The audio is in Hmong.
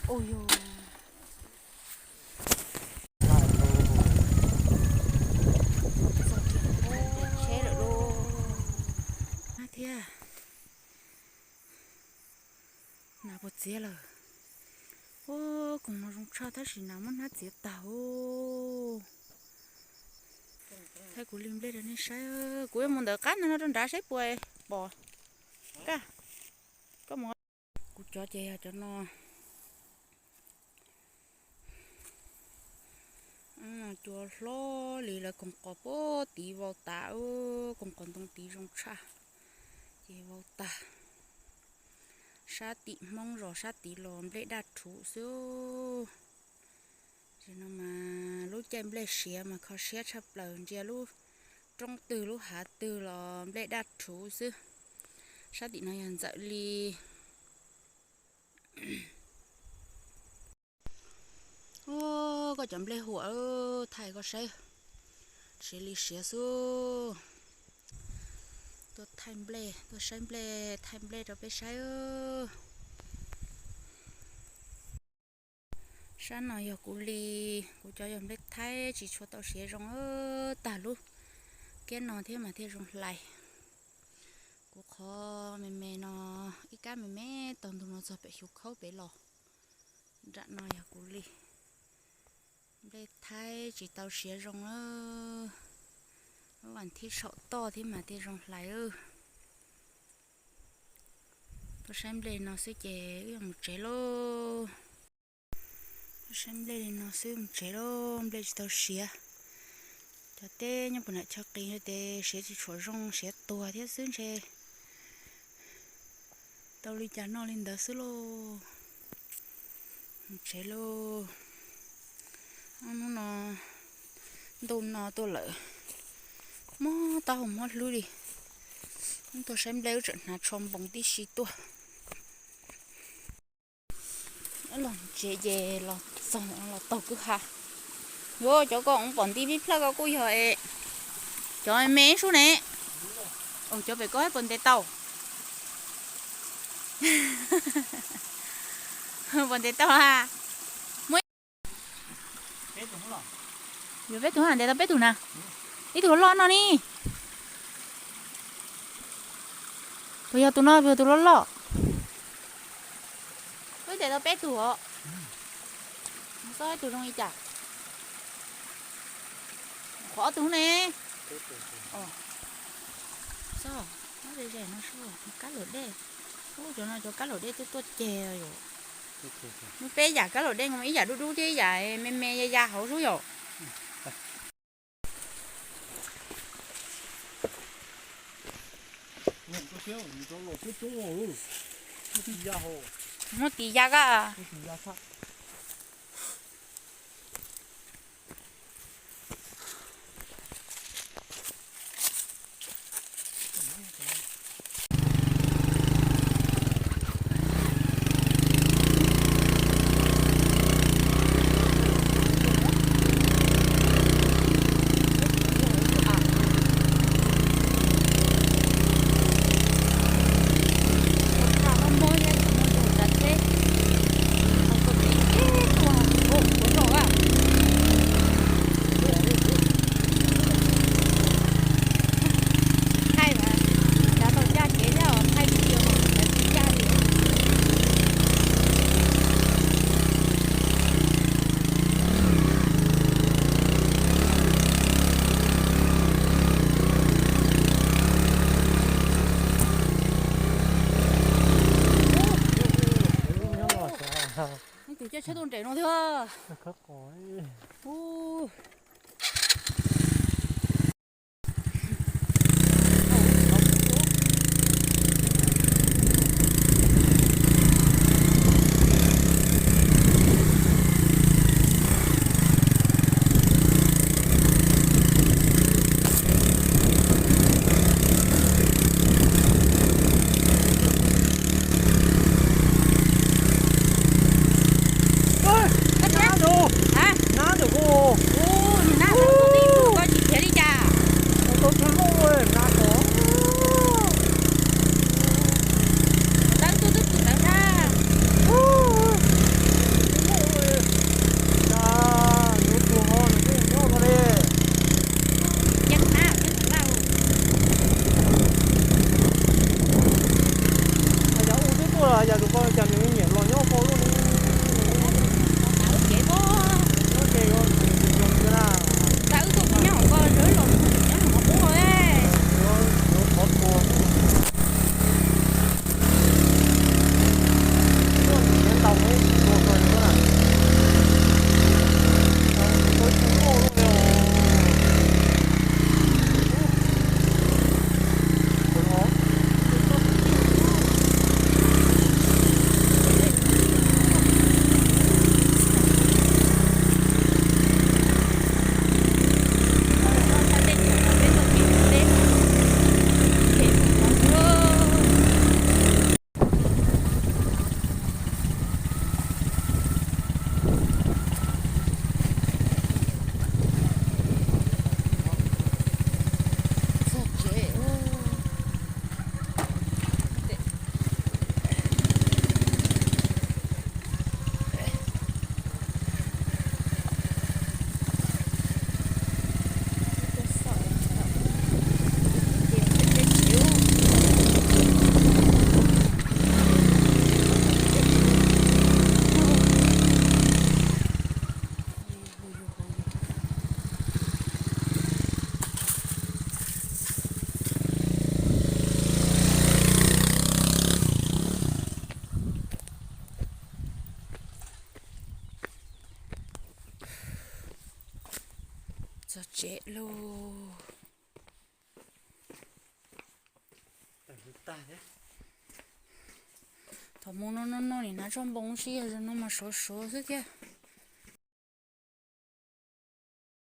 Ua yog txog kev tsheb lawm lauj. Thiab, nas puas txiav lawm? Ua, koog no zoo tshaj tab sis nas muab hnab txiav tag os. Thaij kuv li nplej rau nej saib, kuv yuav mus ntawm qab ntawd no rau nrad saib puas pom. Kaj, koj mus. Kuv cov ces yog cov no. Cua hlob li lawv koog qos puag tid vau tas, koog qos ntoo tid zoo tshaj. Ces vau tag. Sab tim Hmoob zos sab tid los nplej daj rhuv xwb. Tam no mas lub caij nplej siav mas kho siab tshaj plaws, ntsia lub roob twg lub hav twg los nplej daj rhuv xwb. Sab tim no yog ntxawm li. Ua, koj cov nplej huam, thaij koj saib, siav li siav xwb. Tuaj thaij nplej, tuaj saib nplej, thaij nplej rau peb saib. Sab no yog kuv li, kuv cov yog nplej thaib tsis tshua tau siav zoo, tag lub kiab no thiab mas thiaj zoo hlais. Kuv qhov me me no, ib kab me me tau ntug no txog pem xyuv khaub pem los. Nram no yog kuv li. Nplej thaib tsis tau siav zoo, lub vas thib saum toj thiab mas thiaj zoo hlais. Tuaj saib nplej no xwb ces wb yuav mus tsev lauj. Tuaj saib nplej li no xwb mus tsev lauj, nplej tsis tau siav. Cov teb nyob puag nram chaw qis ces siav tsis tshua zoo, siav tuag thiab xwb ntshe. Tau li cas noj li ntawd xwb lauj. Mus tsev lauj. Hnub no ntuj no tuaj lawm, mob taub hau mob hlwb li. Wb tuaj saib nplej wb tseem hnav tsho npoos tib si tuaj. Los tsev ces los txog los taug kwj ha. Yuav cov ko ua pom nti pib plawg ko kuj yog es cov me sub ne. Cov pem ko puas ntes tau? Puas ntes tau a? Muaj yuav peb tug ntes tau peb tug na. Ib tug loj no ni. Puas yog tus no, puas yog tus loj loj? Wb ntes tau peb tug os. Txob ib tug zoo li cas? Qhov ob tug ne. Txob, ze ze no sub, kab luam dej. Ub, cov no cov kab luam dej tuaj tuaj ceg yom. Muaj peb yam kab luam dej, ib yam dub dub thiab ib yam me me ya ya hauv sub yom. Muab tis ya koj. Thaij mas, cov tau caj kev thiab os, thaij video mas cov tsis caj li. Leej twg caij tsheb tuaj nres no thiab. Nab ntawm, nab ntawm kuv. Tus koj cas nws nyiam los nyob koj lub ne? Nyob ces yuav tsis zoo thiab na. Tau wb tuaj nyob hauv ko, wb los nyob hauv qub es. Yuav thov tuag. Tuaj ntau mus tuag kawg li na. Tuaj tsis muaj li os. Txog tsev lauj. Thaum mus no no no nim hnav tsob npoo si, yog zaum no mas sov sov xwb thiab.